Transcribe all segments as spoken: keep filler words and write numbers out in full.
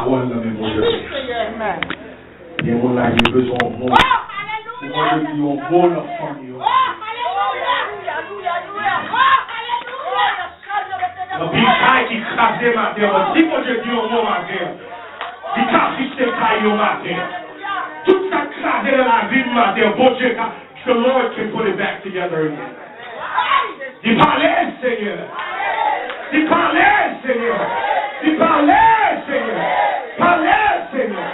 Pawòl nan men Bondye. Gen moun la ki bezwen yon mo. Ou mande li yon mo nan fanmi yo. Anpil kay ki kraze maten an, si Bondye di yon mo maten an, li ka fikse kay yo maten an. Tout sa k kraze nan lavi m maten an, Bondye ka, the Lord can put it back together again. Di pale, Senyè. Di pale, Senyè. Di pale, Senyè. Pale, Senyè.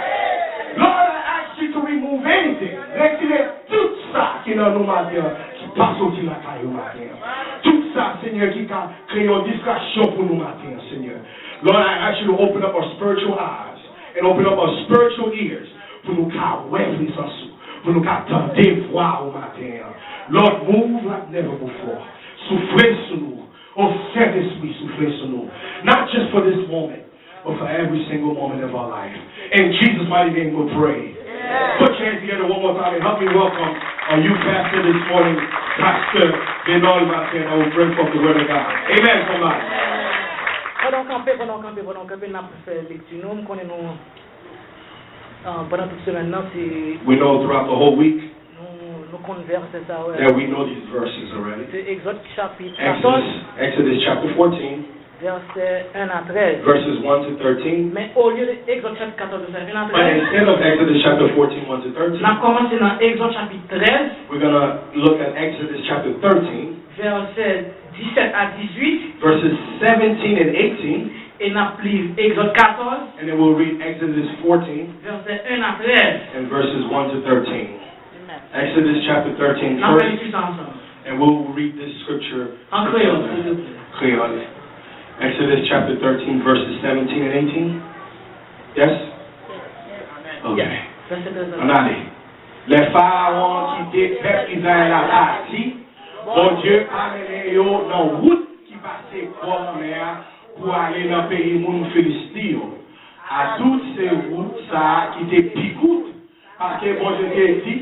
Lord, I ask you to remove anything. Retire tout sa ki nan nou maten an, ki pa soti lakay ou maten an. Tout sa, Senyè, ki ka kreye yon distraksyon pou nou maten an, Senyè. Lord, I ask you to open up our spiritual eyes and open up our spiritual ears pou nou ka wè prezans ou, pou nou ka tande vwa ou maten an. Lord, move like never before. Soufle sou nou. O Sentespri, soufle sou nou. Not just for this moment, but for every single moment of our life. In Jesus' mighty name we pray. Put your hands together one more time and help me welcome our youth pastor this morning, Pastor Benol Martin, who will bring forth the word of God. Amen, somebody. Pandan w kanpe, pandan w kanpe, pandan w kanpe, n ap fè lekti nou. M konnen nou, ah, pandan tout semèn nan, se We know throughout the whole week nou, nou konn vèsè sa, wè. That we know these verses already. Se Egzòd chapit katòz, Exodus, Exodus chapter fourteen, vèsè en a trèz. Verses one to thirteen. Men olye de Egzòd chapit katòz, vèsè en a trèz, but instead of Exodus chapter fourteen, one to thirteen, n ap kòmanse nan Egzòd chapit trèz, we're gonna look at Exodus chapter thirteen, vèsè disèt a dizuit, verses seventeen and eighteen, e n ap li Egzòd katòz, and then we'll read Exodus fourteen, vèsè en a trèz, and verses one to thirteen. Amen. Exodus chapter thirteen first. N ap fè lekti sa ansanm. And we'll read this scripture. An kreyòl, silvouplè. Kreyòl. Exodus chapter thirteen, verses seventeen and eighteen. Yes? Okay. Vèsè trèz la. Ann ale. Lè Farawon kite pèp Izrayèl la pati, Bondye pa mennen yo nan wout ki pase bò lanmè a pou ale nan peyi moun Filisti yo. Atout se wout sa a ki te pi kout, paske Bondye te di,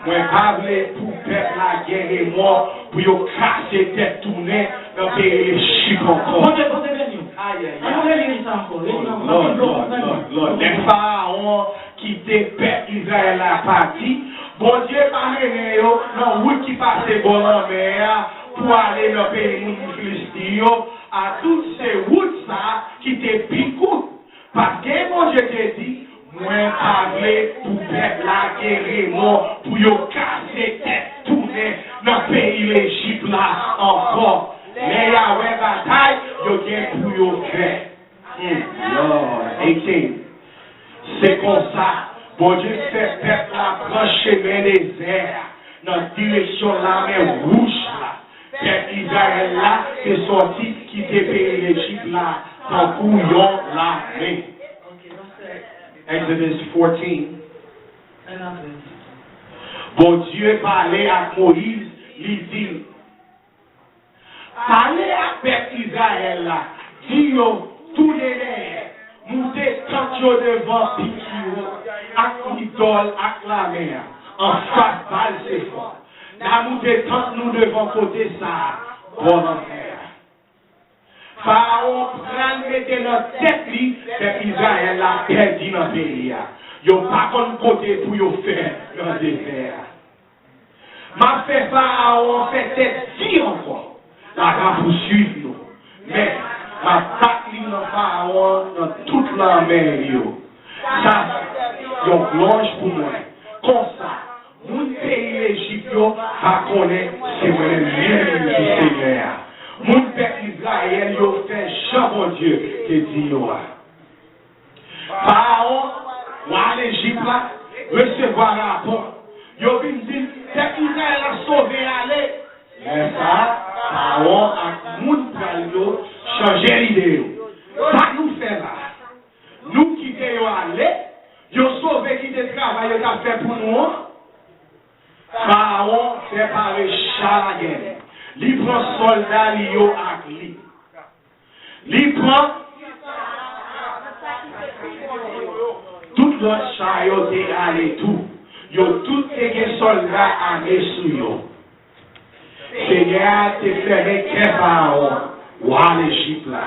mwen pa vle pou pèp la gen remò pou yo kase tèt tounen nan peyi Lejip ankò. Bondye, Bondye beni w. Ayayay. An nou relire sa ankò. Relire ankò. Lord, Lord, Lord, Lord. Lè Farawon kite pèp Izrayèl la pati, Bondye pa mennen yo nan wout ki pase bò lanmè a pou ale nan peyi moun Filisti yo, atout se wout sa a ki te pi kout. Paske Bondye te di, mwen pa vle pou pèp la gen remò pou yo kase tèt tounen nan peyi Lejip la ankò. Lè y a wè batay, yo gen pou yo fè. Hmm, Lord, eighteen. Se konsa, Bondye fè pèp la pran chemen dezè a, nan direksyon Lamè Wouj la. Pèp Izrayèl la te sòti kite peyi Lejip la tankou yon lame. Exodus fourteen. Bondye pale ak Moyiz, li di l, pale ak pèp Izrayèl la, di yo, tounen dèyè, moute tant yo devan Pikiro ak idòl ak lamè a, anfas Baalsefon. N a moute tant nou devan kote sa a, bò lanmè a. Farawon pral mete nan tèt li pèp Izrayèl la pèdi nan peyi a. Yo pa konn kote pou yo fè nan dezè a. M ap fè Farawon fè tèt di ankò. L ap rapouswiv nou. Men, m ap bat li nan Farawon nan tout lanmè yo. Sa se yon glòj pou mwen. Konsa, moun peyi Lejip yo va konnen se mwen menm menm ki Senyè a. Moun pèp Izrayèl yo fè jan Bondye te di yo a. Farawon, wa Lejip la, resevwa rapò. Yo vin di l, pèp Izrayèl la sove ale. Lè sa a, Farawon ak moun pa l yo chanje lide yo. Sa nou fè la? Nou kite yo ale, yo sove kite travay yo t ap fè pou nou an. Farawon prepare cha lagè l. Li pran sòlda li yo ak li. Li pran tout lòt cha yo te ale tou. Yo tout te gen sòlda ame sou yo. Senyè a te fèmen kè Farawon, wa Lejip la,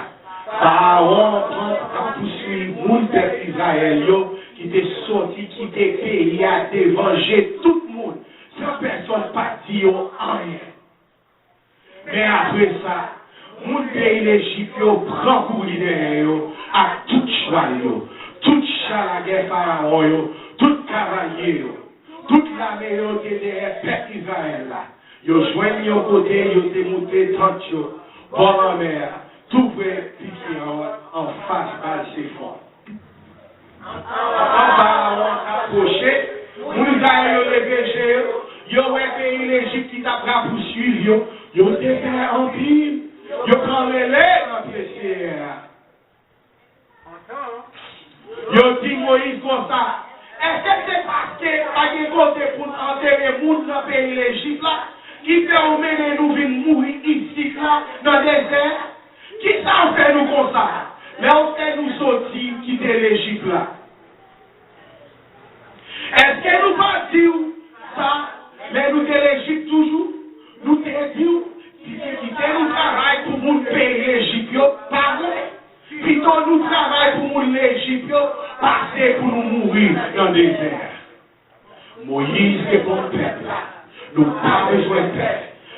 Farawon an pran rapouswiv moun pèp Izrayèl yo ki te sòti kite peyi a devan je tout moun, san pèsonn pa t di yo anyen. Men apre sa, moun peyi Lejip yo pran kouri dèyè yo ak tout chwal yo, tout cha lagè Farawon yo, tout kavalye yo. Tout lame yo te dèyè pèp Izrayèl la. Yo jwenn yon kote yo te moute tant yo bò lanmè a, tou pre Pikewòt, anfas Baalsefon. Pandan Farawon t ap pwoche, moun Izrayèl yo leve je yo, yo wè peyi Lejip ki t ap rapouswiv yo. Yo te pè anpil. Yo pran rele nan pye Seyè a. Yo di Moyiz konsa, èske se paske pa gen kote pou n antere moun nan peyi Lejip la ki fè ou mennen nou vin mouri isit la nan dezè a? Kisa fè nou konsa lè ou fè nou soti kite Lejip la? Èske nou pa di w sa lè nou te Lejip toujou? Nou te di w, si se kite nou travay pou moun peyi Lejip yo, pa vre. Pito nou travay pou moun Lejip yo pase pou nou mouri nan dezè a. Moyiz reponn pèp la, nou pa bezwen pè.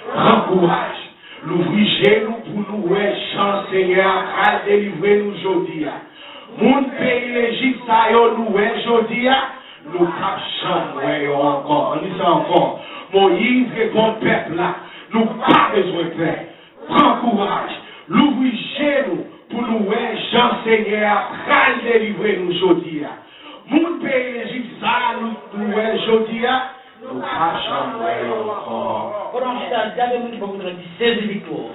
Pran kouraj. Louvri je nou pou nou wè jan Senyè a pral delivre nou jodi a. Moun peyi Lejip sa yo nou wè jodi a, nou p ap janm wè yo ankò. Ann li sa ankò. Moyiz reponn pèp la, nou pa bezwen pè. Pran kouraj. Louvri je nou pou nou wè jan Senyè a pral delivre nou jodi a. Moun peyi Lejip sa a nou, nou wè jodi a, nou p ap janm wè yo ankò. Pandan w chita, gade moun ki bò kote w la, di, sezi viktwa w.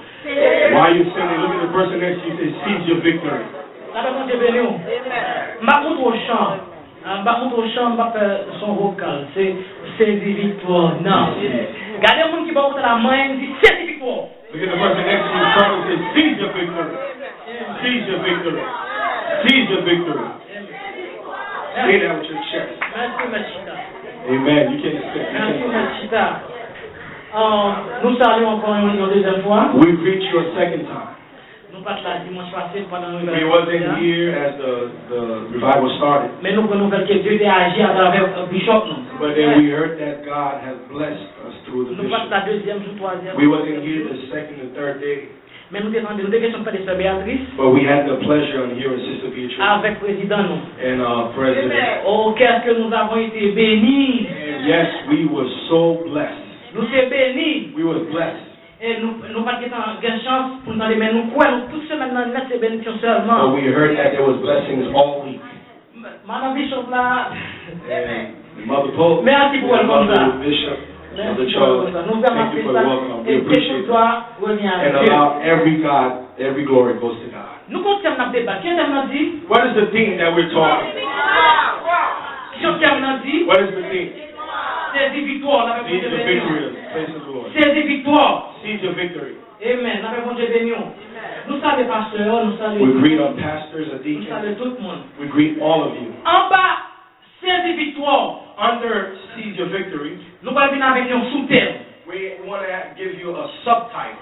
While you're standing, look at the person next to you, say, "Seize your victory." Lapè Bondye beni w. M ap montre w chan. Ah, m ap montre w chan, m ap fè son vokal. Se sezi viktwa w nan. Gade moun ki bò kote w la, manyen, di, "Sezi viktwa w." Look at the person next to you, tell them, say, "Seize your victory. Seize your victory. Seize your victory." Say that with your chest. Mèsi, mèt chita. Amen. You can sit. You can sit. Mèsi, mèt chita. Ah, nou salye w ankò yon, yon dezyèm fwa. We greet you a second time. Nou pa t la dimanch pase pandan revival la. We wasn't here as the, the revival started. Men nou pran nouvèl ke Dye te aji atravè, euh, bishop nou. But then we heard that God has blessed us through the bishop. Nou pa t la dezyèm jou, twazyèm jou. We wasn't here the second and third day. Men nou te tande, nou te gen chans tande sè Beatrice. But we had the pleasure of hearing Sister Beatrice. Avèk prezidan nou. And, uh, President. Oh, qu'est-ce que nous avons été bénis. And yes, we were so blessed. Nou te beni. We was blessed. E nou, nou pa t gentan gen chans pou n tande, men nou kwè, nou, tout semèn nan nèt se benediksyon sèlman. But we heard that there was blessings all week. M-, madan Bishop la. And Mother Pope, mèsi pou wè l konsa. Mother Bishop, Mother Charles, thank you for the welcome. We appreciate it. And allow every God, every glory goes to God. Nou konn tèm n ap debat. Ki tèm nan di? What is the theme that we're talking about? Ki tèm nan di? What is the theme? Sezi viktwa w. Seize your victory. Praise the Lord. Sezi viktwa w. Seize your victory. Amen. Lapè Bondye beni w. Nou salye pastè yo, nou salye. We greet our pastors, our deacons. Nou salye tout moun. We greet all of you. Anba sezi viktwa w. Under seize your victory. Nou pral vin avèk yon soutèm. We wanna give you a subtitle.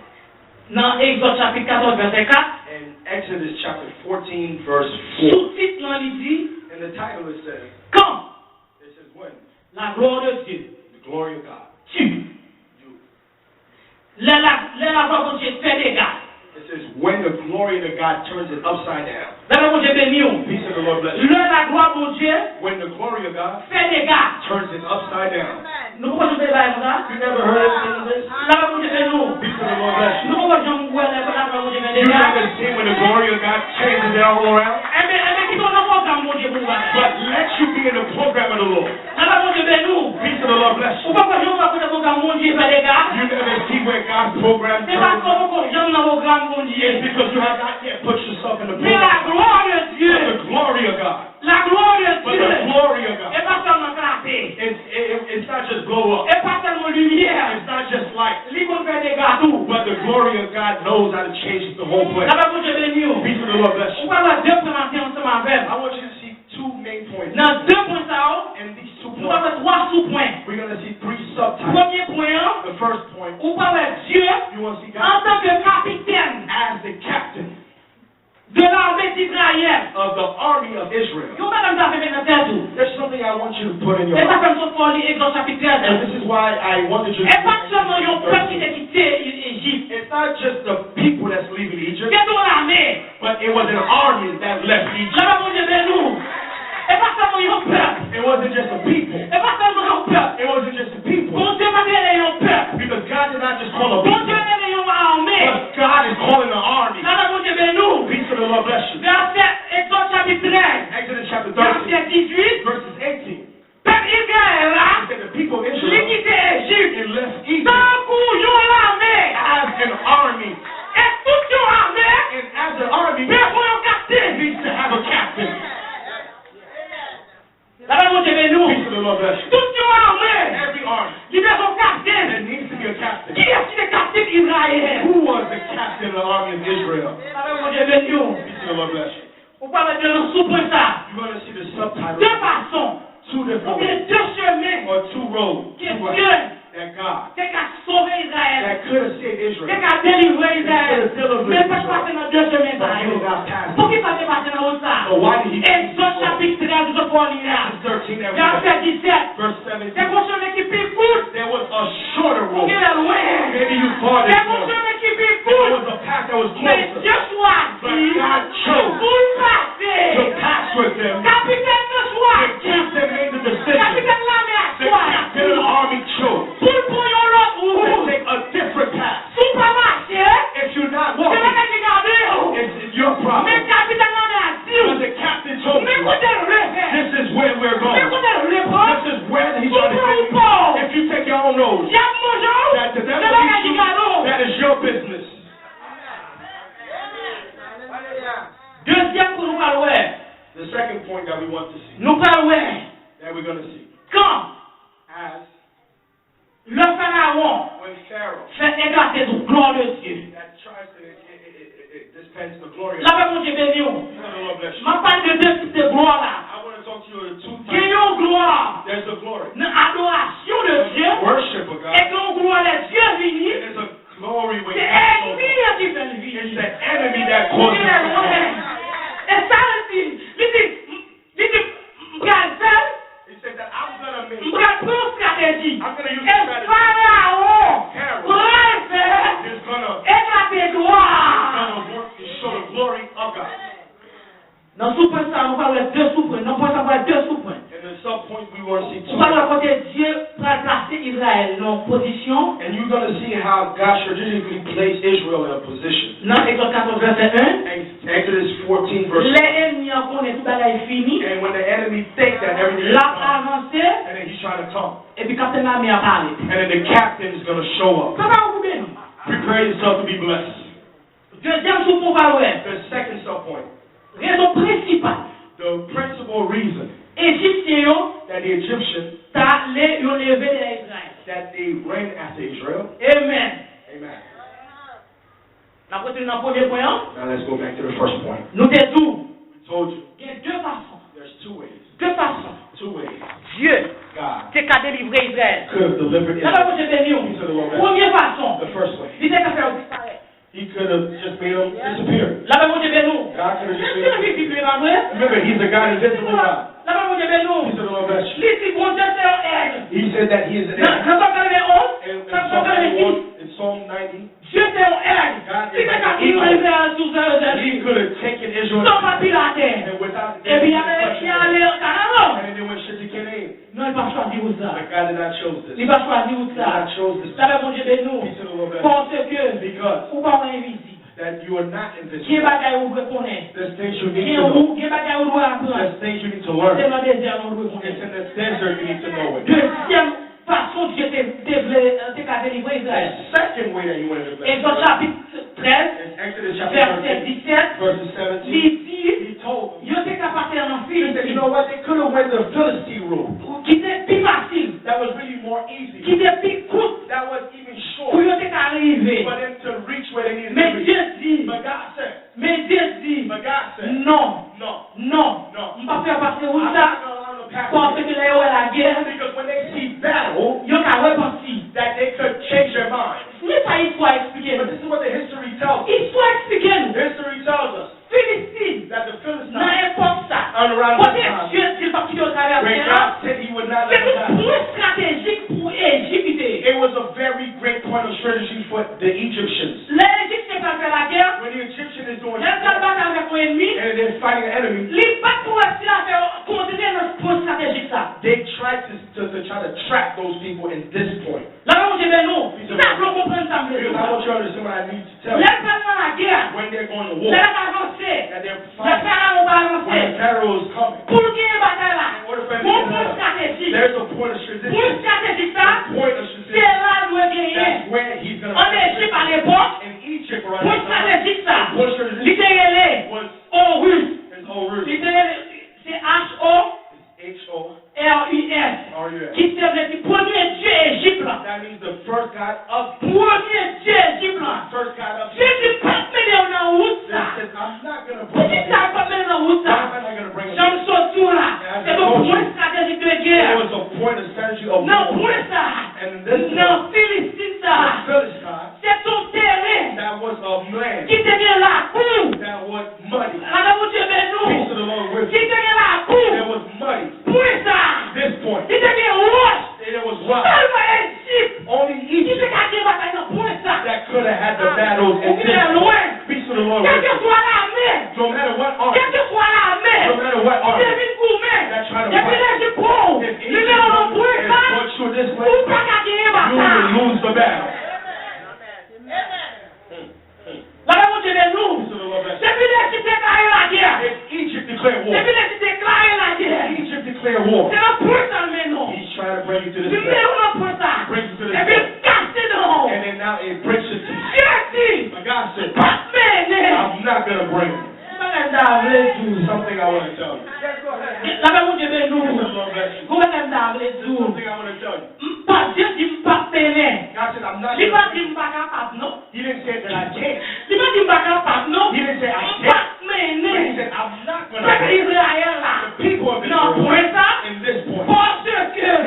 Nan Egzòd chapit katòz vèsè kat. In Exodus chapter fourteen, verse four. Soutit lan li di. And the title, it says, Quand It says, when? La gloire de Dieu. The glory of God. Tu. You. Lè la, lè laglwa Bondye fè dega. It says, when the glory of God turns it upside down. Lapè Bondye beni w. Peace of the Lord bless you. Lè laglwa Bondye When the glory of God fè dega. Turns it upside down. Nou poko janm tande bagay konsa? You never heard anything like this? Lapè Bondye beni w. Peace of the Lord bless you. Nou poko janm wè lè laglwa Bondye fè dega? You never seen when the glory of God changes it all around? Enben, enben, kite w nan pwogram Bondye pou w pase. But let you be in the program of the Lord. Lapè Bondye beni w. Peace of the Lord bless you. Ou poko janm wè kote pwogram Bondye fè dega? You never see where God's program turns. Se paske w poko janm nan pwogram Bondye. It's because you have not yet put yourself in the program. Men la gloire de Dieu. But the glory of God. La gloire de Dieu. But the glory of God. E pa sèlman klate. It's, it, it's not just blow up. E pa sèlman limyè. It's not just light. Li konn fè dega tou. But the glory of God knows how to change the whole place. Lapè Bondye beni w. Peace of the Lord bless you. Ou pral wè de pwen maten ansanm avè m. I want you to see two main points. Nan de pwen sa yo, And these two points, nou pral wè twa sou pwen. We're gonna see three subtopics. Premye pwen an, The first point, ou pral wè Dye you wanna see God antanke kapitèn as the captain. De Tèt ou. There's something I want you to put in your mind. E sa fè m sot fè w li Egzòd chapit trèz la. And this is why I wanted you to. E pa t sèlman yon pèp ki te kite Ejip. It's not just the people that's leaving Egypt. Se yon lame. But it was an army that left Egypt. Lame Bondye beni w. E pa sèlman yon pèp. It wasn't just a people. E pa sèlman yon pèp. It wasn't just a people. Bondye pa t rele yon pèp. Because God did not just call a people. Bondye rele yon ame. But God is calling an army. Lame Bondye beni w. Peace of the Lord bless you. Vèsè Egzòd chapit trèz. Exodus chapter thirteen, vèsè dizuit. Verses eighteen. Pèp Izrayèl la, he said the people of Israel, li kite Ejip, they left Egypt, tankou yon lame. As an army. E tout yon ame, and as an army, bezwen yon kapten. Needs to have a captain. Lame Bondye beni w. Peace of the Lord bless you. Tout yon ame, every army, li bezwen yon kapten. There needs to be a captain. Kiyès ki te kapten Izrayèl? Who was the captain of the army of Israel? Lame Bondye beni w. Peace of the Lord bless you. Ou pral wè de nan soupwen sa. You're gonna see the subtitle. De fason. Two different ways. Oubyen de chemen. Or two roads. Ke Dye that God te ka sove Izrayèl. That could have saved Israel. Te ka delivre Izrayèl. Could have delivered Israel. Men pa t pase nan de chemen sa yo. But he did not pass. Poukisa te pase nan wout sa? So why did he choose this road? Egzòd chapit trèz, nou sot fè w li a. Exodus thirteen that we read. Vèsè disèt. Verse seventeen. Te gon chemen ki pi kout. There was a shorter road. Ou genlè lwen. Maybe you thought it was. Te gon chemen ki pi kout. There was a path that was closer. Men Dye chwazi. But God chose. Pou l pase. To pass with them. Kapitèn nan chwazi. The captain made the decision. Kapitèn lame a chwazi. The captain of the army chose. Pou l pran yon lòt wout. To take a different path. Si w pa mache, if you're not walking, se bagay ki gade w. It's, it's your problem. Men kapitèn lame a di w. But the captain told you, men kote l leve. This is where we're going. Men kote l leve. This is where he's going to take you. Si w pran wout pa w, if you take your own road, dyab manje w. That the devil eats you. Se bagay ki gade w. That is your business. Dezyèm pwen nou pral wè. The second point that we want to see. Nou pral wè. That we're gonna see. Kan. As. Lè Farawon. When Pharaoh. Fè eklate glwa de Dye. That tries to, it, it, it, it dispends the glory of. Lame Bondye beni w. May the Lord bless you. M ap pale de de tip de glwa la. I wanna talk to you of two types. Gen yon glwa. There's the glory. Nan adorasyon de Dye. Worship of God. E gen yon glwa lè Dye vini. It is a glory when God shows up. Se ènmi an ki fè l vini. It's the enemy that causes it. Ou genlè lwen. E sa l di. Li di, li di, m pral fè l. He said that I'm gonna make. M pral pran yon estrateji. I'm gonna use a strategy. E Farawon pral fè eklate glwa. Pharaoh is gonna, he's gonna work to show the glory of God. Nan soupwen sa, nou pral wè de soupwen. Nan pwen sa, nou pral wè de soupwen. In the sub point, we wanna see two. Ou pral wè kote Dye pral plase Izrayèl nan yon pozisyon. And you're gonna see how God strategically placed Israel in a position. Nan Egzòd katòz vèsè en. Ex-, Exodus fourteen, verse one. Lè ènmi an konnen tout bagay fini, and when the enemy think that everything is done, l ap avanse, and then he's trying to come. Epi kaptèn lame a pale. And then the captain is gonna show up. Papa, ou beni. Prepare yourself to be blessed. Dezyèm soupwen ou pral wè. The second sub point. Rezon prensipal. The principal reason. Ejipsyen yo. That the Egyptian. Ta le yo leve dèyè Izrayèl. That they ran after Israel. Amen. Amen. N ap retounen nan premye pwen an. Now let's go back to the first point. Nou te di w. We told you. Gen de fason. There's two ways. De fason. Two ways. Dye. God. Te ka delivre Izrayèl. Could have delivered Israel. Lame Bondye beni w. Peace of the Lord. Premye fason. The first way. Li te ka fè yo disparèt. He could have just made them disappear. Lame Bondye beni w. God could have just made them. Dye envizib, pa vre? Remember, he's the God, invisible God. Lame Bondye beni w. Peace of the Lord bless you. Li di Bondye se yon èg. He said that he is an èg. Nan, nan Sòm katreven onz, in, in Sòm katreven dis. Sòm ninety-one, in Psalm ninety, Dye se yon èg. God is like an eagle. Li te ka pran Izrayèl sou zèl li. He could have taken Israel. San pa pil atè. And without. Epi y ap ale Kanaan. And then they went straight to Canaan. Non, li pa chwazi wout sa. But God did not choose this. Li pa chwazi wout sa. He did not choose this. Lame Bondye beni w. Peace of the Lord bless you. Paske. Because. Ou pa yon envizib. That you are not invisible. Gen bagay ou dwe konnen. There's things you need to know. Gen ou, gen bagay ou dwe aprann. There's things you need to learn. Se nan dezè a nou dwe konnen. It's in the desert you need to know it. Dezyèm fason Dye te, te vle, te ka delivre Izrayèl. The second way that he wanted to bless Israel. Egzòd chapit trèz, vèsè disèt, li di, yo te ka pase ann Filisti. He said, you know what? They could have went the Philistine route. Ki te pi fasil. That was really more easy. Ki te pi kout. That was even short. Pou yo te ka rive. For them to reach where they needed to reach. Men Dye di. But God said. Men Dye di, non, non, non, m p ap fè yo pase wout sa, paske lè yo wè lagè, yo ka repanti. Men sa istwa eksplike nou. Istwa eksplike nou. Filistin, nan epòk sa, kote Dye di l p ap kite Se yon pwen estratejik pou Ejip li te ye. It was a very great point of strategy for the Egyptians. Lè Ejipsyen pral fè lagè, when the Egyptian is doing lè l pral batay avèk yon ènmi, and they're fighting an enemy, li bat pou wè si l a fè yo kontre nan pwen estratejik sa. They tried to, to, to try to trap those people in this point. Lè Bondye beni w, m ta vle w konprann sa m vle di w la. Because I want you to understand what I need to tell you. Lè l pral nan lagè a, when they're going to war, lè l ap avanse, that they're fighting, lè Farawon pral avanse, when the Pharaoh is coming, pou l genyen batay la, in order for him to win, gon pwen estratejik. There's a point of strategic. Pwen estratejik sa, the point of strategic, se la l dwe genyen. That's where he's gonna. Ann Ejip alepòk, in Egypt around that time, pwen estratejik sa, the point of strategic, li te rele was Horus. It's Horus. Li te rele, se H O, H O R U S, R U S, ki te vle di premye dye Ejip la. That means the first god of. Premye dye Ejip la. First god of. Jezi p ap mennen yo nan wout sa. Jesus says, "I'm not gonna bring you." Poukisa l p ap mennen yo nan wout sa? Why am I not gonna bring you? Jan m sot di w la, se te yon pwen estratejik de gè. It was a point of strategy of war. Nan pwen sa, and this, nan Filistin sa, the Philistines, se te yon teren, that was a land, ki te gen lakou. That was muddy. Lame Bondye beni w. Peace of the Lord with you. Ki te gen lakou. There was muddy. Pwen sa. This point. Ki te gen wòch. There was rock. Sèlman Ejip. Only Egypt. Ki te ka gen batay nan pwen sa. That could have had the battles in this. Ou ki lwen. Peace of the Lord with you. Kèlkeswa lame. No matter what army. Kèlkeswa lame. No matter what army. Ki te vin goumen. That try to fight. Depi Ejip pran w, li mennen w nan pwen sa, if Egypt is, is put you in this place, ou pa ka genyen batay. You will lose the battle. Lame Bondye beni w. Depi Lejip deklare lagè. If Egypt declare war, depi Lejip deklare lagè, Egypt declare war, se nan pwen sa l mennen w. He's trying to bring you to this place. Li mennen w nan pwen sa. Bring you to this place. Epi l kase dan w. And then now it breaks your teeth. Jezi, but God said, p ap mennen. I'm not gonna bring you. Gon bagay m ta vle di w. Something I want to tell you. Lame Bondye beni w. Peace of the Lord bless you. Gon bagay m ta vle di w. Something I want to tell you. M pa, Dye di m p ap mennen. God said, I'm not gonna bring you. Li pa di m pa kapab, non. He didn't say that I can't. Li pa di m pa kapab, non. He didn't say I can't. M p ap mennen. But he said, I'm not gonna bring. Pèp Izrayèl la, the people of Israel, nan pwen sa, in this point, paske,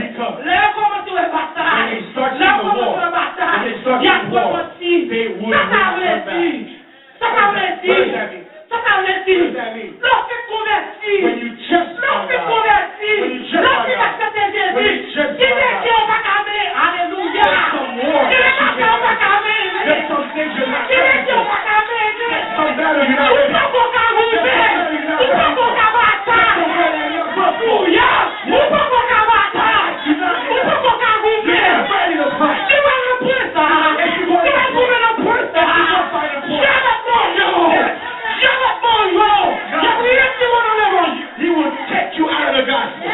because, lè yo kòmanse wè batay, when they start seeing the war, lè yo kòmanse wè batay, when they start seeing the war, y ap repanti. They will turn back. Sa sa vle di? Sa sa vle di? What does that mean? Sa sa vle di? What does that mean? Lè w fèk konvèti. When you just find God. Lè w fèk konvèti. When you just find God. Lè w fèk aksepte Jezi. When you just find God. Gen de gè w pa ka mennen. Alelouya. There's some war that you can't win. Gen de batay w pa ka mennen. There's some things you're not ready for. Gen de gè w pa ka mennen. There's some battle you're not ready for. Ou poko ka goumen. There's some battle you're not ready for. Ou poko ka batay. There's some war that you're not ready for. Alelouya. Ou poko ka batay. You're not ready. Ou poko ka goumen. You're not ready to fight. Si w al nan pwen sa, si w al goumen nan pwen sa, Dye va pran w. Dye va pran w. Y ap retire w nan levanjil. He will take you out of the gospel.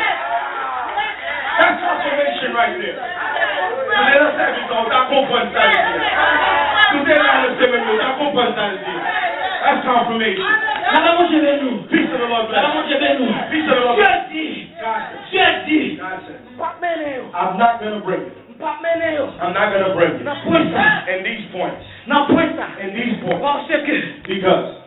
That's confirmation right there. Si w te la sèvis la, w ta konprann sa l di a. Si w te la nan semèn yo, w ta konprann sa l di a. That's confirmation. Lame Bondye beni w. Peace of the Lord bless you. Lame Bondye beni w. Peace of the Lord. Dye di. God said. Dye di. God said. M p ap mennen yo. I'm not gonna bring you. M p ap mennen yo. I'm not gonna bring you. Nan pwen sa. In these points. Nan pwen sa. In these points. Paske. Because.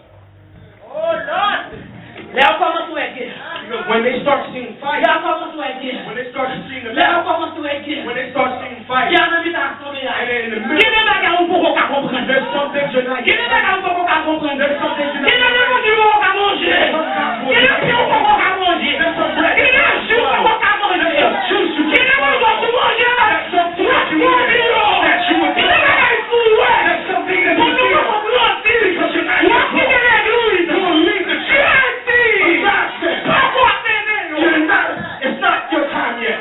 Oh Lord. Lè yo kòmanse wè gè. Because when they start seeing fire. Lè yo kòmanse wè gè. When they start seeing the battle. Lè yo kòmanse wè gè. When they start seeing fire. Gè nan mitan asanble a. And then in the middle. Gen de bagay ou poko ka konprann. There's some things you're not yet. Gen de bagay ou poko ka konprann. There's some things you're not yet. Gen de levanjil ou poko ka manje. There's some gospel. Gen de pen ou poko ka manje. There's some bread. Gen de ji ou poko ka manje. There's some juice you can't swallow. Gen de bagay ou manje. There's some food that you eat that you would. Gen de bagay sou wè. There's something that you feel. Pou nou poko grandi. Because you're not yet grown. W ap kite legliz. You will leave the church. Jezi. But God said, poko ap mennen yo. You're not, it's not your time yet.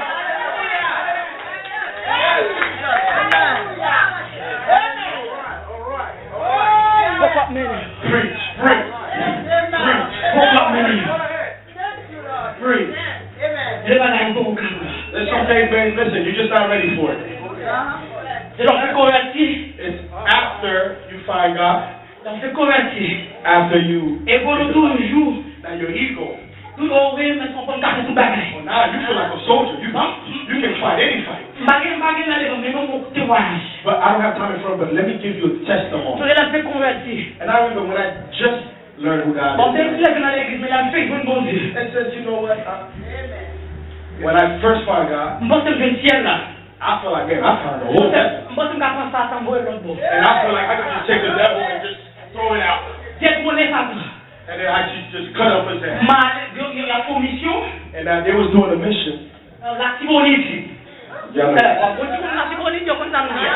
Poko ap mennen. Preach, preach, preach. Poko ap mennen. Preach. Gen de bagay ou poko ka pran. There's some things, man, listen, you're just not ready for it. Se lè w fèk konvèti. It's after you find God. Lè w fèk konvèti. After you. Ego nou toujou. Now your ego. Toujou, o wi, men se yon fanm k ap fè tout bagay. Well, now you feel like a soldier. You, you can fight any fight. M pa gen, m pa gen nan levanjil, men mwen temwayaj. But I don't have time in front, but let me give you a testimony. Sonje lè m fèk konvèti. And I remember when I just learned who God is. Bon, m te leve nan legliz, men lè m fèk jwenn Bondye. And says, you know what? I, when I first found God, m panse m jwenn syèl la. I feel like, man, I found the Lord. M panse, m panse m ka pran sa, sa m voye lòt bò. And I feel like I could just take the devil and just throw it out. Dye twone Satan. And then I just, just cut off his head. M ale, yo, yo, y ap fè yon misyon. And now they was doing a mission. Latibonit. Bon, pou timoun Latibonit, yo konn sa m di a.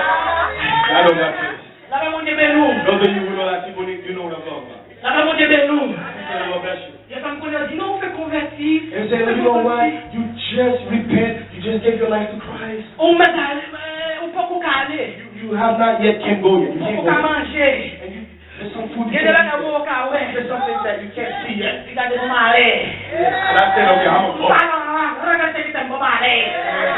Lapè Bondye beni w. Those of you who know Latibonit, you know what I'm talking about. Lapè Bondye beni w. Peace and love bless you. Lè fanm konnen di non, ou fèk konvèti. And say, you know what? You just repent. You just gave your life to Christ. Ou mèt ale, ou poko ka ale. You, you have not yet can go yet. You can't go yet. Ou poko ka manje. And you There's some food you can't eat. Gen de bagay ou poko ka wè. There's some things that you can't see yet. Li gade m malè. And I said, okay, I'm a boss. Ou pa la, la, la, la, se ki tèm bon malè.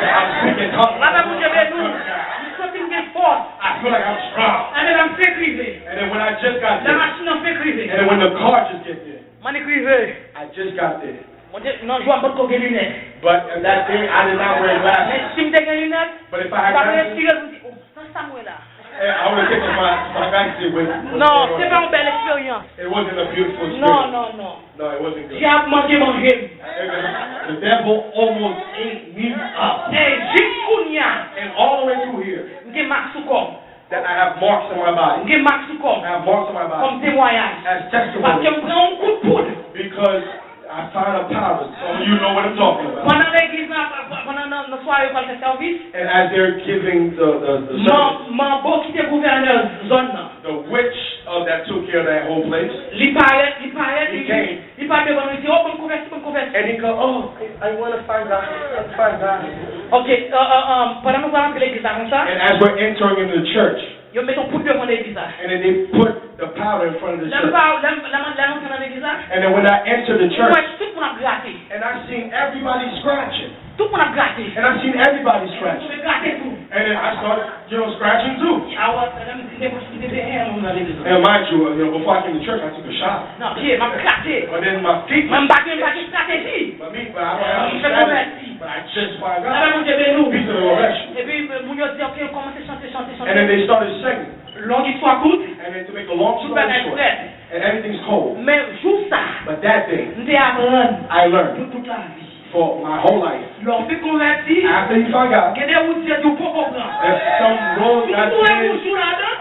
I'm speaking tongues. Lapè Bondye beni w. M santi m gen fòs. I feel like I'm strong. Ann, m fèk rive. And then when I just got there, lè machin nan fèk rive. And then when the car just get there, m annik rive. I just got there. Bondye, nan jou a m potko gen linèt. But on that day, I did not wear glasses. Men si m te gen linèt, but if I had glasses, m t ap respire pou m di, oh, sa sa m wè la? Eh, I would have taken my, my glasses with, with Non, se pa yon bèl eksperyans. It wasn't a beautiful experience. Non, non, non. No, it wasn't good. Dyab manke manje m. Amen. The devil almost ate me up. E jis kounye a, and all the way through here, m gen mak sou kò m. That I have marks on my body. M gen mak sou kò m. I have marks on my body. Kòm temwayaj. As testimony. Paske m pran yon kout poud. Because I found a powder. Some of you know what I'm talking about. Pandan legliz la, pandan nan, nan sware yo pral fè sèvis. And as they're giving the, the, the service, manbo ki te gouvènè zòn nan, the witch of that took care of that whole place, li parèt, li parèt, he came. Li pa devan nou, li di, oh, ban m konvèti, ban m konvèti. And he go, oh, I want to find God. I want to find God. Ok, pandan nou pral antre legliz la konsa, and as we're entering into the church, yo met yon poud devan legliz la. And then they put the powder in front of the church. Lè m pa, lè m, lè m, lè m antre nan legliz la, and then when I entered the church, mwen wè tout moun ap grate. And I seen everybody scratching. Tout moun ap grate. And I seen everybody scratching. Mwen grate tou. And then I started, you know, scratching too. Awa, lè m te pwofite de en moun nan legliz la. And mind you, you know, before I came to church, I took a shot. Nan pye, m ap grate. But then my feet. Mwen m pa gen, m pa gen estrateji. But me, but I don't have a strategy. But I just find out. Lapè Bondye beni w. Peace and love bless you. Epi moun yo di, ok, yo kòmanse chante, chante, chante. And then they started singing. Long istwa kout, and then to make a long story short, tout bagay frèt, and everything's cold. Men jou sa, but that day, m te aprann, I learned, pou tout lavi. For my whole life. Lè w fin konvèti, after you find God, gen de wout Dye di w poko pran. There's some road God says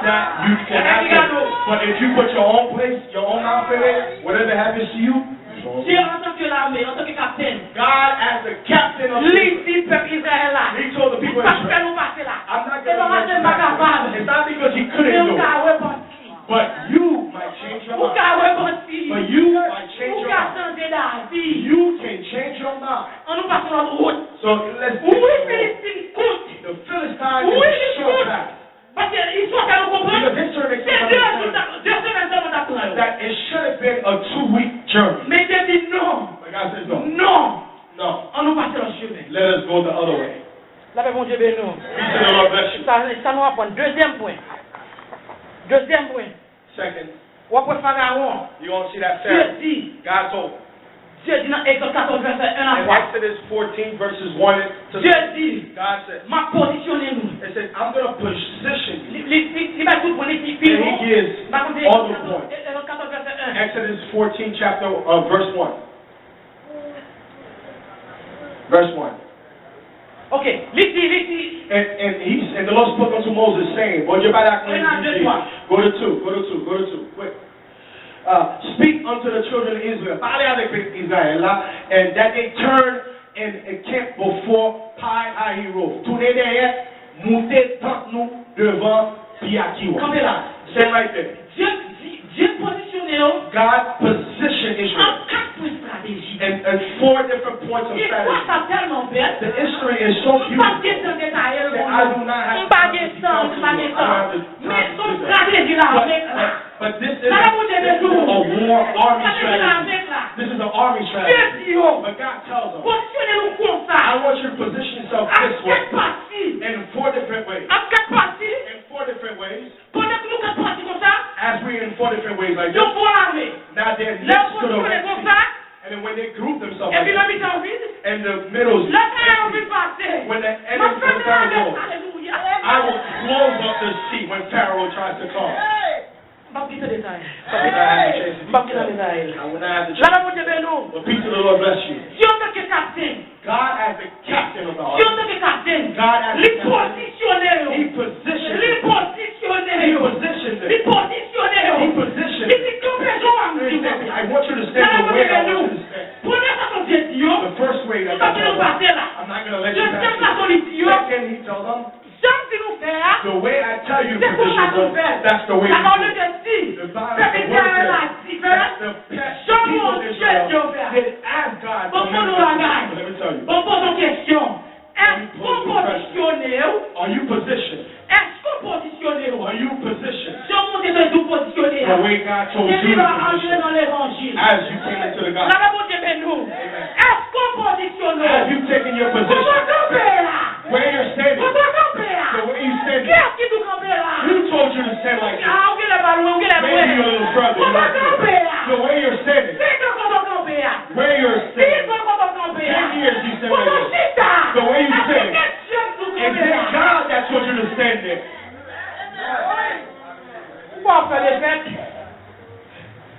that you cannot take. But if you put your own place, your own mouth in it, whatever happens to you, Dye antanke lame, antanke kaptèn, God as the captain of Israel, li di pèp Izrayèl la, he told the people of Israel, m p ap fè nou pase la. I'm not gonna let you pass. Se pa paske l pa kapab. It's not because he couldn't do it. Men ou ka repanti. But you might change your mind. Ou ka repanti. But you might change your mind. Ou ka chanje lavi. You can change your mind. Ann nou pase lòt wout. So let's get to the Lord. Wi, Filistin kout. The Philistine is a short path. Wi, kout. Paske istwa sa nou konprann, se de jou, de semèn sèlman t ap pran yo. But God says no. That it should have been a two-week journey. Men Dye di non. But God says no. Non. No. Ann nou pase lòt chemen. Let us go the other way. Lapè Bondye beni w. Peace and the Lord bless you. Sa, sa nou aprann. Dezyèm pwen. Dezyèm pwen. Second, w ap wè Farawon. You're gonna see that Pharaoh. Dye di. God told. Dye di nan Egzòd katòz vèsè en a twa. In Exodus fourteen, verses one to three, Dye di, God said, m ap pozisyone nou. It says, I'm gonna position you. Li, li, li, li bay tout pwen, li di pi wo. And he gives all the points. Egzòd katòz vèsè en. Exodus fourteen, chapter, uh, verse one. Verse one. Ok, li di, li di. And, and he, and the Lord spoke unto Moses, saying, Bondye pale ak Moyiz, li di, go to two, go to two, go to two, quick. Uh, speak unto the children of Israel. Pale avèk pèp Izrayèl la, and that they turn and encamp before Pi Hahiroth. Tounen dèyè, moute tant nou devan Pi Hahiroth. Kanpe la. Stand right there. Dye, Dye pozisyone yo. God positioned Israel. An kat pwen estrateji. And, and four different points of strategy. Istwa sa tèlman bèl. The history is so beautiful that I do not have the time to tell you. M p ap gen tan detaye l. M pa gen tan, m pa gen tan. Men se yon estrateji lame la. But, but this is a war army strategy. This is an army strategy. Dye di yo. But God tells them, pozisyone nou konsa. I want you to position yourself this way. An kat pati. In four different ways. An kat pati. In four different ways. Pandan ke nou kat pati konsa, as we in four different ways like this, yo fè lame. Now they're next to the Red Sea. Lè yo pozisyone konsa, and then when they group themselves like this, epi nan mitan yo vid, and the middle's empty, lè Farawon vin pase, when the enemy, when Pharaoh, alelouya, I will close up the sea when Pharaoh tries to come. M p ap gen tan detay. I will not have the chance to detail. M p ap gen tan detay. I will not have the chance. Lapè Bondye beni w. But peace of the Lord bless you. Dye antanke kaptèn. God as the captain of the army. Dye antanke kaptèn. God as the captain. Li pozisyone yo. He positioned them. Li pozisyone yo. He positioned them. Li pozisyone yo. He positioned them. Li di, kanpe jan w a m di w kanpe. And he said, I want you to stand the way I want you to stand. Premye fason Dye di yo, the first way that God told Ou pase la. I'm not going to let you pass. Dezyèm fason li di yo, Second, he told them, jan m di nou fè a, the way I tell you to position yourself, that's the way you do it. Laparol de Dye di, pèp Izrayèl la di, fè jan Bondye di yo fè a. Bon, m konnen yon bagay. Bon, m poze yon kesyon. Èske w pozisyone w? Are you positioned? Èske w pozisyone w? Are you positioned? Jan Bondye te di w pozisyone a. The way God told you to position. Depi w antre nan levanjil. As you came into the gospel. Laparol Bondye beni w. Amen. Èske w pozisyone w? Have you taken your position? Kote w kanpe a? Where you're standing. Kote w kanpe a? The way you standing. Kiyès ki di w kanpe la? Who told you to stand like this? Ah, ou genlè pa lwen, ou genlè lwen. Maybe you're a little further. Kote w kanpe a? The way you're standing. Senk an kote w kanpe a? Where you're standing. Dis an kote w kanpe a? Ten years you stand like this. Kote w chita? The way you sit. Èske se Dye ki di w kanpe la? Is it God that told you to stand there? Ou pa fè defèt.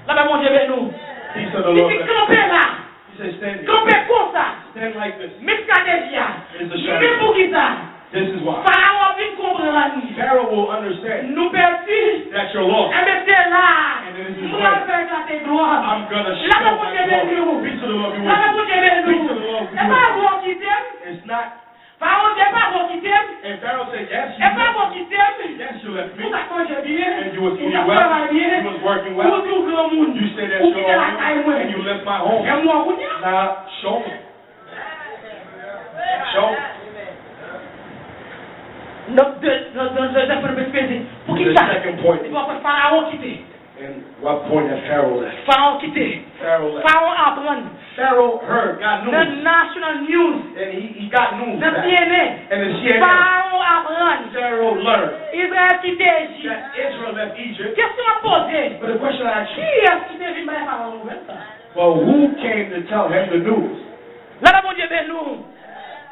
Lapè Bondye beni w. Peace of the Lord. Li di kanpe la. He said, "Stand here." Kanpe konsa. Stand like this. Men estrateji a. Here's the strategy. Men poukisa. This is why. Farawon ap vin konprann. Pharaoh will understand. Nou pèdi. That you're lost. Enben se la. And it is his way. M pral fè eklate glwa m. I'm gonna show my glory. Lapè Bondye beni w. Peace of the Lord be with you. Lapè Bondye beni w. Peace of the Lord be with you. E pa vre w kite m. It's not Farawon di, e pa vre w kite m. And Pharaoh said, "Yes, you." E pa vre w kite m. Yes, you left me. Ou t ap manje byen. And you was eating well. Ou t ap travay byen. You was working well. Ou di w granmoun. You said that you're old. Ou kite lakay mwen. And you left my home. Fè m wè w kounye a. Now, show me. Show me. Nan de, nan, nan, nan, nan, nan, nan, poukisa? The second point. Li pa kwè Farawon kite. And what point that Pharaoh left? Farawon kite. Pharaoh left. Farawon aprann. Pharaoh heard, got news. Nan national news. And he, he got news back. Nan C N N. And the C N N. Farawon aprann. Pharaoh learned. Izrayèl kite Ejip. That Israel left Egypt. Kesyon ap poze. But the question I ask you, kiyès ki te vin bay Farawon nouvèl sa? But who came to tell him the news? Lapè Bondye beni w.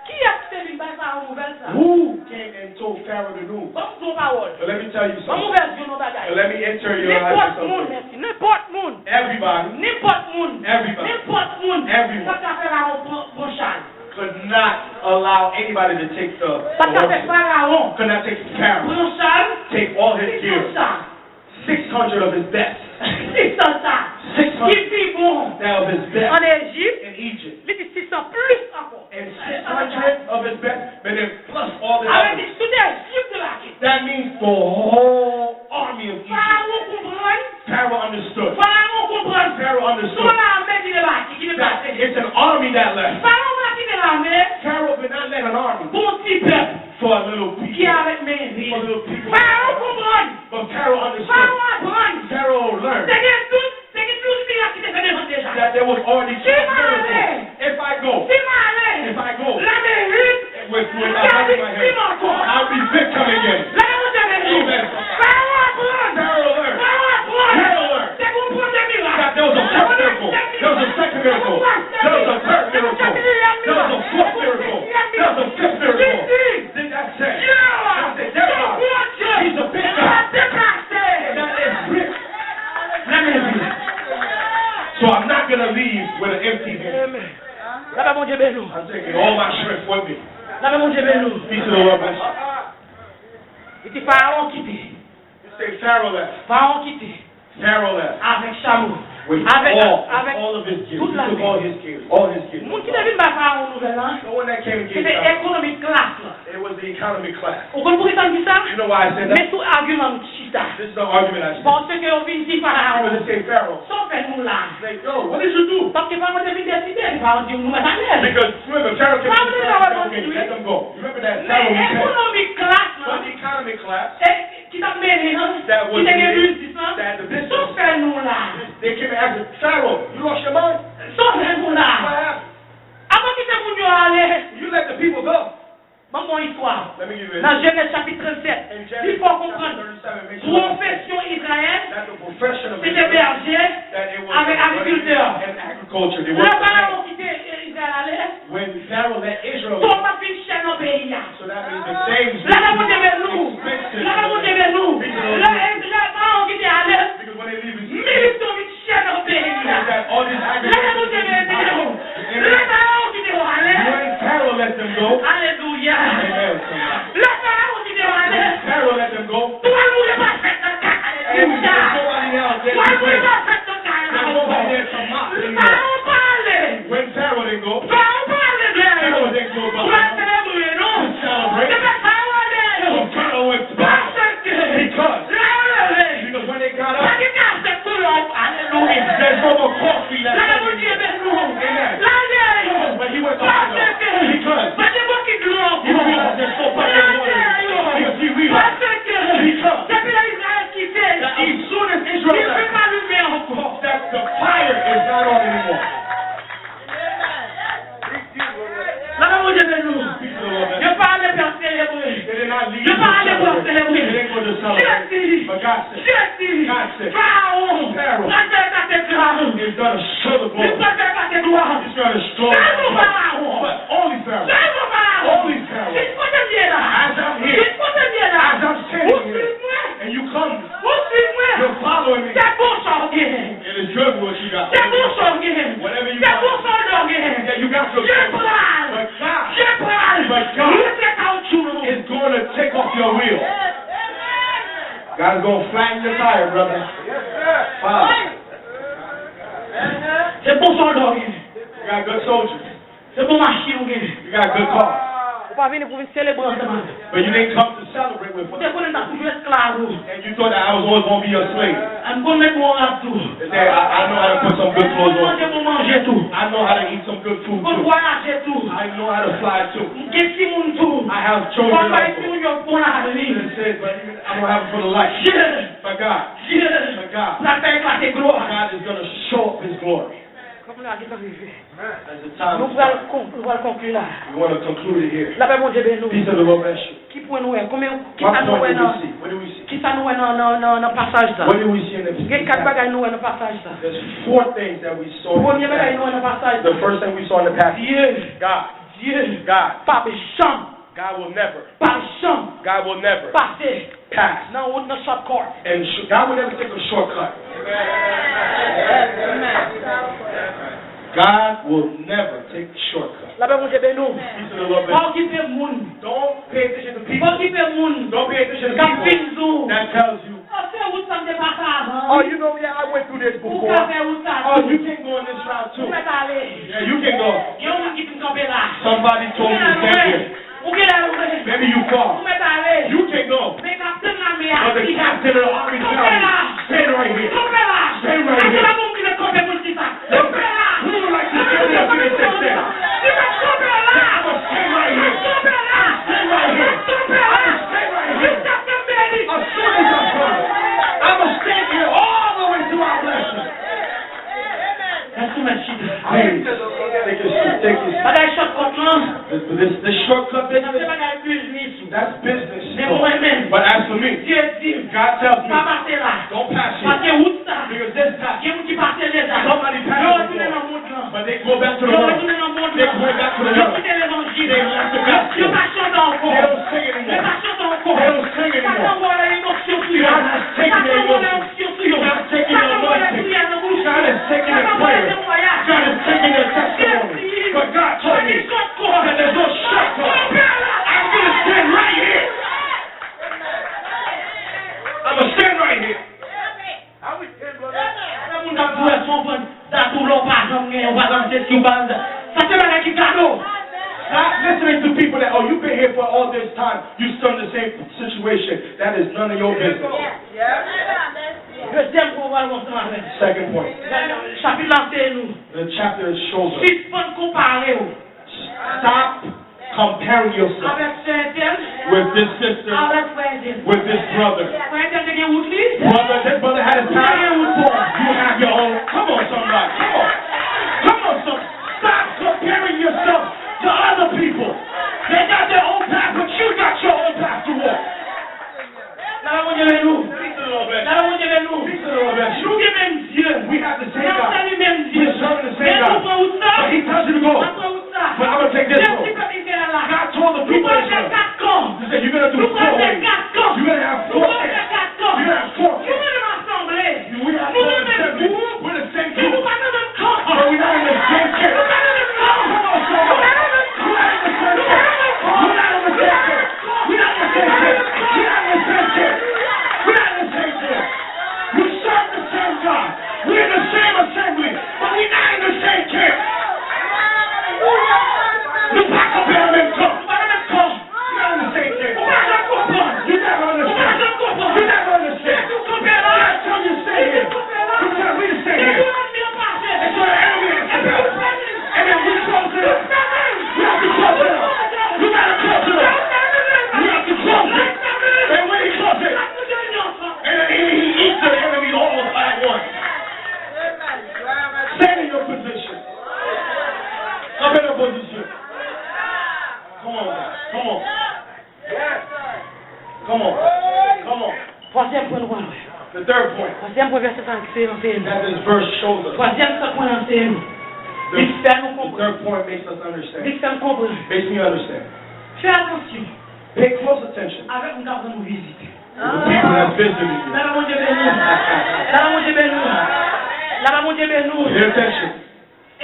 Kiyès ki te vin bay Farawon nouvèl sa? Who came and told Pharaoh the news? Ban m di w yon pawòl. But let me tell you something. Ban m ouvè zye w nan bagay. But let me enter your eyes with something. Nenpòt moun, mèsi, nenpòt moun. Everybody. Nenpòt moun. Everybody. Nenpòt moun. Everyone. Pa t ka fè Farawon pran, pran chal. Could not allow anybody to take the, the horses. Pa t ka fè Farawon. Could not take Pharaoh. Pran chal. Take all his gear. Sisan chal. Six hundred of his best. Sisan chal. Six hundred. Ki pi bon. That of his best. Ann Ejip. In Egypt. Li di sisan plis ankò. And six hundred of his best, but then plus all the others. Sa vle di tout Ejip te lage. That means the whole army of Egypt. Farawon konprann. Pharaoh understood. Farawon konprann. Pharaoh understood. Se yon lame ki te lage, ki te plase. That it's an army that left. Farawon pa kite lame. Pharaoh did not let an army. Pou yon ti pèp. For a little people. Ki avèk men vide. For little people. Farawon konprann. But Pharaoh understood. Farawon aprann. Pharaoh learned. Te gen tout, te gen tout mirak ki te fèt devan l deja. That there was already two miracles. Si m ale. If I go. Si m ale. If I go. Lame vide. With, with my hand in my hand. I'll be victim again. Lame vide. Amen. Farawon aprann. Pharaoh learned. Farawon aprann. Pharaoh learned. Te gen yon premye mirak. That there was a first miracle. There was a second miracle. There was a third miracle. There was a fourth miracle. There was a fifth miracle. Then that said, I said, "There God, he's a big God." That is big. That is big. So I'm not gonna leave with an empty hand. Amen. Lapè Bondye beni w. I'm taking all my strength with me. Lapè Bondye beni w. Peace of the Lord bless you. Li di Farawon kite. You say Pharaoh left. Farawon kite. Pharaoh left. Avèk chamo. With all, avèk, avèk all of his gear. Tout lame. He took all his gear, all his gear. Moun ki te vin bay Farawon nouvèl la, no one that came and gave Pharaoh. Se te ekonomi klas la. It was the economy class. Ou konn poukisa m di sa? You know why I said that? Men sou agiman m chita. This is the argument I said. Paske yo vin di Farawon. They say, "Pharaoh." Sa w fè nou la? They, "Yo, what did you do?" Paske Farawon te vin deside, Farawon di nou mèt ale. Because remember, Pharaoh came and said, "Let them go." You remember that? Men ekonomi klas la. But the economy class. Ki t ap mennen an, ki te gen biznis lan, sa w fè nou la? They came and asked him, "Pharaoh, you lost your mind?" Sa w fè nou la? What happened? Avan w kite moun yo ale. You let the people go. Ban m yon istwa. Let me give you a history. Nan Jenèz chapit trannsenk, li fè w konprann pwofesyon Izrayèl, se te bèje avèk agrikiltè. Lè Farawon kite Izrayèl ale, When Pharaoh let Israel go, twòp ap vin chè nan peyi a. So that means the things become expensive. Lè Farawon te vin nou, lè, lè Farawon kite ale, milis yo vin chè nan peyi a. Lè Farawon kite yo ale, when Pharaoh let them go, alelouya. Amen. Lè Farawon kite yo ale, Pharaoh let them go, twal mouri pa fèt nan kay la. Alelouya. Twal mouri pa fèt nan kay la ankò. Farawon pa ale. When Pharaoh didn't go, Farawon pa ale. Yo pa ale pou yo selebre. Jezi, Jezi, Farawon pral fè ekate glwa. Li pral fè ekate glwa. Sèlman Farawon. Sèlman Farawon. Jis kote m ye la. Jis kote m ye la. Ou swiv mwen. Ou swiv mwen. Se bon sa w genyen. Se bon sa w genyen. Se bon sòlda w genyen. Dye pral rete kawotchou nan men w. Is going to take off your wheel. God's going to flatten your tire, brother. Wow. Se bon sòlda w genyen. You got good soldiers. Se bon machin ou genyen. You got good cars. Ou pa vini pou vin selebre ansanm avè m. But you didn't come to celebrate with us. Ou te konnen m t ap toujou esklav ou. And you thought that I was always going to be your slave. M konn met bon rad tou. And then I, I know how to put some good clothes on. M konn manje bon manje tou. I know how to eat some good food too. M konn vwayaje tou. I know how to fly too. M gen timoun tou. I have children also. Fò m bay timoun yo bon lavi. It says, but even I don't have it for the life. Dye, But God, Dye, but God, pral fè eklate glwa. God is going to show up his glory. Kòm lè a gentan rive. As the time Nou pral kon- nou pral konkli la. We want to conclude it here. Lapè Bondye beni w. Peace of the Lord bless you. Ki pwen nou wè? Konbyen, What kisa nou point wè did we nan, see? What did we see? Kisa nou wè nan, nan, nan, nan pasaj sa? What did we see in the Gen kat bagay nou wè nan pasaj sa. There's four things that we saw in Premye the bagay nou wè nan passage. Pasaj sa. The first thing we saw in the passage. Dye, God, Dye God, pa janm God will never, pa janm God will never pase pass. Nan wout, nan shortcut. And sh- God will never take a shortcut. God will never take a shortcut. Lapè Bondye beni w. Peace of the Lord bless you. Pa okipe moun. Don't pay attention to people. Pa okipe moun Don't pay attention to k ap people vin di w, that tells you, "Oh, se wout sa m te pase avan." "Oh, you know, yeah, I went through this before." Ou ka fè wout sa tou. "Oh, you can go on this route too." Ou mèt ale. Yeah, you can go. Gen yon moun ki di m kanpe la. Somebody told me to stand here. Ou genlè lwen. Maybe you far. Ou mèt ale. You can go. Men kaptenn lame a di, But the captain of the army tells me, "Stay right here. Kanpe la. Stay right here." Kanpe la. Ase pa moun ki vle kanpe pou l di sa. Kanpe la. Who would like to stand there and say, "Stay"? Di, "Kanpe la. I'ma stay right here. Kanpe la. I'ma stay right here. Kanpe la. I'ma stay right here. Jiska ke m beni. As soon as I'm done, I'ma stand here all the way to our blessing." Lè soumèt chita. Please, take your seat. Take your seat. Bagay shortcut lan. This, this, this shortcut Sa se business, bagay biznis ou. That's business. Men mwen menm, But as for me, Dye di m, God tells me, pa pase la. Don't pass here. Paske wout sa, Because this path, gen moun ki pase deja. Somebody passed before. Yo retounen nan mond lan. But they go back to the world. Yo retounen nan mond lan. They go back to the world. Yo kite levanjil. They left the gospel. Yo pa chante ankò. They don't sing anymore. Yo pa chante ankò. They don't sing anymore. Satan vòlè emosyon sou yo. God has taken their emotions. Satan vòlè anksyon sou yo. God has taken their anointing. Satan vòlè priyè nan bouch yo. God has taken their prayer. Satan vòlè temwayaj. God has taken their testimony. But God told me that there's no shortcut. I'm gonna stand right here. I'ma stand right here. Lè moun k ap di w se yon bann dat ou la, w pa janm genyen, w pa janm sesi, w pa janm sa. Sa se bagay ki gade w. Stop listening to people that, "Oh, you've been here for all this time, you still in the same situation." That is none of your business. Dezyèm pwen w pral wè ansanm avè m. Second point. Chapit la se nou. The chapter is shoulder. Sispann konpare w Stop comparing yourself Avèk sè entèl. With this sister, Avèk frè entèl. With this brother. Frè entèl te gen wout li. Brother, this brother had his path. Ou te gen wout pa w. You have your own. Come on, somebody. Come on. Come on, some. Stop comparing yourself to other people. They got their own path, but you got your own path to walk. Lala Bondye beni w. Peace to the Lord, man. Lala Bondye beni w. Peace to the Lord, man. Nou gen menm Dye. We have the same God. N ap sèvi menm Dye. We serve the same God. Men nou pran wout sa. But he tells you to go. N ap pran wout sa. But I'm gonna take this road. Jezi pèp Izrayèl la. God told the people of Israel. Nou pral fè kat kan. He said, "You're gonna do four ways. You're gonna have four camps. You're gonna have four camps." Nou pral fè kat kan. Nou pral fè kat kan. Nou pral fè kat kan. You have four assembly. Nou menm gwoup. We're the same group. Men nou pa nan menm kan. But we're not in the same camp. Nou pa nan menm kan. Come on, somebody. Nou pa nan menm kan. We're not in the same camp. We're not in the same camp. We're not in the same camp. We're not in the same camp. We're not in the same camp. We serve the same God. We're in the same assembly, but we're not in the same camp. Nou pa kanpe nan menm kan. Nou pa nan menm kan. We're not in the same camp. Ou pa janm konprann. You never understand. Ou pa janm konprann. You never understand. Jezi kanpe la. God tell you stay here. He tell me to stay here. Depi lènmi an pase. And so the enemy is there. Epi nou fèmen. And then we close it up. We have to close it up. We gotta close it up. We have to close it. And when he close it, and then he, he eats the enemy all at once. Stand in your position. Kanpe nan pozisyon. Come on, guys. Come on. Come on. Come on. Twazyèm pwen nou pral wè. The third point. Twazyèm pwen vèsè sa ki se anseye nou. That this verse shows us. Twazyèm sa pwen anseye nou. Li fè nou konprann. The third point makes us understand. Li fè nou konprann. Makes me understand. Fè atansyon. Pay close attention. Avèk moun k ap rann nou vizit. The people that visited you. Laba Bondye beni w. Laba Bondye beni w. Laba Bondye beni w. Pay attention.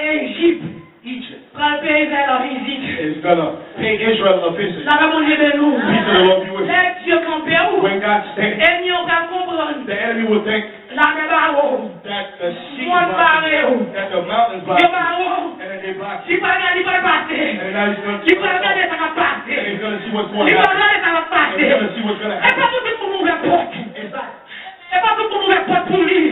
Ejip Egypt pral peye Izrayèl an vizit. Is gonna pay Israel a visit. Laba Bondye beni w. Peace of the Lord be with you. Lè Dye kanpe w, when God stands, ènmi yo pral konprann. The enemy will think, lame bare w. That the sea is blocking, that the mountain is blocking, yo bare w. And then they block you. Li pral gade, li pral pase. And now he's gonna, li pral gade sa k ap pase. And he's gonna see what's going to happen. Li pral gade sa k ap pase. And he's gonna see what's gonna happen. E pa tout moun ouvè pòt. It's not E pa tout moun ouvè pòt pou li.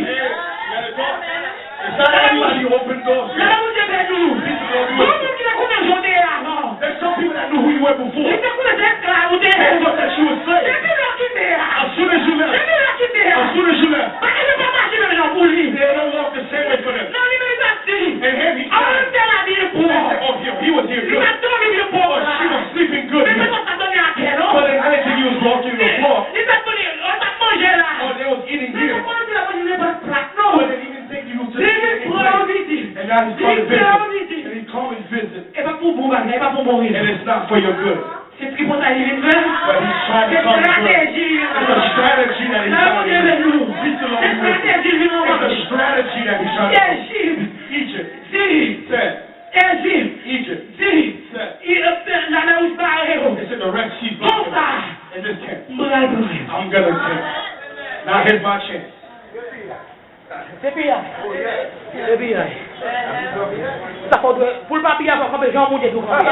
It's not everybody who open doors. Laba Bondye beni w. Gon moun ki te konnen jan w te ye avan. There's some people that knew who you were before. Li te konnen se esklav ou te ye. They thought that you were slave. Depi lè w kite a. As soon as you left. Depi lè w kite a. As soon as you left. Bagay yo pa mache menm jan pou li. They don't walk the same way for them. Non, li menm li pa di. And him, he said, an te la byen pwòp. They said, oh, he, he was here good. Li pa dòmi byen pwòp la. Or she was sleeping good. Men se pa sa dòmi atè non. But I didn't think he was walking on the floor. Li pa konnen, yo t ap manje la. Or they was eating here. Men se pa di la manje nenpòt plat non. But they didn't even think he was just eating anything. Li vin pran yon vizit. And now he's coming visit. Li vin pran yon vizit. And he's coming visit. E pa pou bon bagay, e pa pou bon rezon. And it's not for your good. Se tripotay li vin fè. But he's trying to come good. Se estrateji li vin anvan. It's a strategy that he's trying to use. Laba Bondye beni w. Peace of the Lord be with you. Se estrateji li vin anvan. It's a strategy that he's trying to use. Ejip. Egypt. Said. Ejip. Egypt. Di. Said. I, e, Lanmè Wouj bare yo. They said the Red Sea is blocking. Konsa. And this can't. M pral pran yo. I'm gonna take. Now here's my chance. Se piyay. Se piyay. Sa fò dwe, pou l pa piyay, fò kanpe jan Bondye di w kanpe.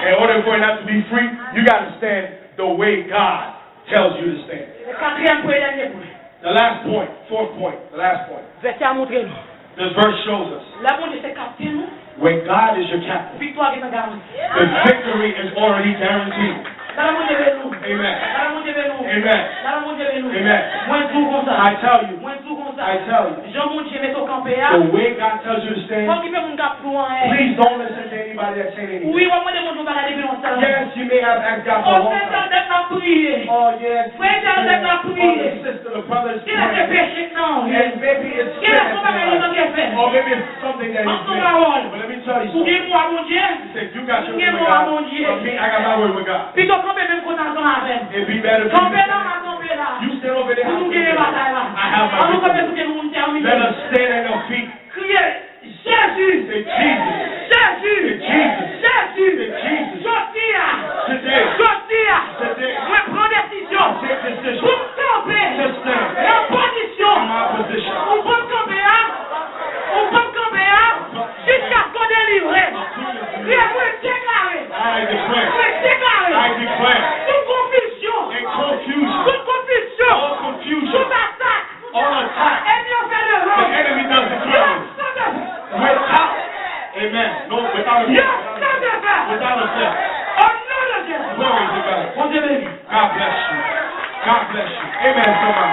In order for it not to be free, you gotta stand the way God tells you to stand. Se katriyèm pwen e dènye pwen. The last point, fourth point, the last point. Vèsè a montre nou. This verse shows us. Lè Bondye se kaptenn ou, when God is your captain, viktwa gentan garanti. The victory is already guaranteed. Laba Bondye beni w. Amen. Laba Bondye beni w. Amen. Laba Bondye beni w. Amen. Mwen di w konsa. I tell you. Mwen di w konsa. I tell you. Jan Bondye mete w kanpe a, the way God tells you to stand, pa okipe moun k ap di w anyen. Please don't listen to anybody that's saying anything. Wi, w ap mande Bondye yon bagay depi lontan. Yes, you may have asked God for a long time. O, se tan dèt n ap priye. Oh, yes. Frè, sè, n ap priye. Brother, sister, the brother is praying. Genlè se peche k nan vi. And maybe it's sin that's in your life. Genlè se yon bagay li manke fè. Or maybe it's something that he's made. M ap di w yon pawòl. But let me tell you something. Ou gen pwa Bondye. He said, you got your word with God. Mwen gen mwa Bondye. But me, I got my word with God. Pito kanpe menm kote ansanm avè m. It'd be better for you to stand. Kanpe la, m a kanpe la. You stand over there, I'll stand over there. Pou nou genyen batay la. I have my victory. Ann nou kanpe sou pye pou nou tèmine. Let us stand at your feet. Kriye, Jezi! Say, Jesus. Jezi! Say, Jesus. Jezi! Say, Jesus. Jodi a! Today. Jodi a! Today. Mwen pran desizyon. I take decision. Pou m kanpe. To stand. Nan pozisyon. In my position. Ou pran kanpe a. Ou pran kanpe a. Jiskaske w delivre. Kriye, mwen deklare. I declare. Mwen deklare. I declare. Tout konfizyon. And confusion. Tout konfizyon. All confusion. Tout atak. All attack. Ènmi an fè devan. The enemy does the throwing. Yo, sa te fè. Without. Amen. No, without a faith. Yo, sa te fè. Without a faith. O non de Jezi. Glory to God. Bondye beni. God bless you. God bless you. Amen, somebody.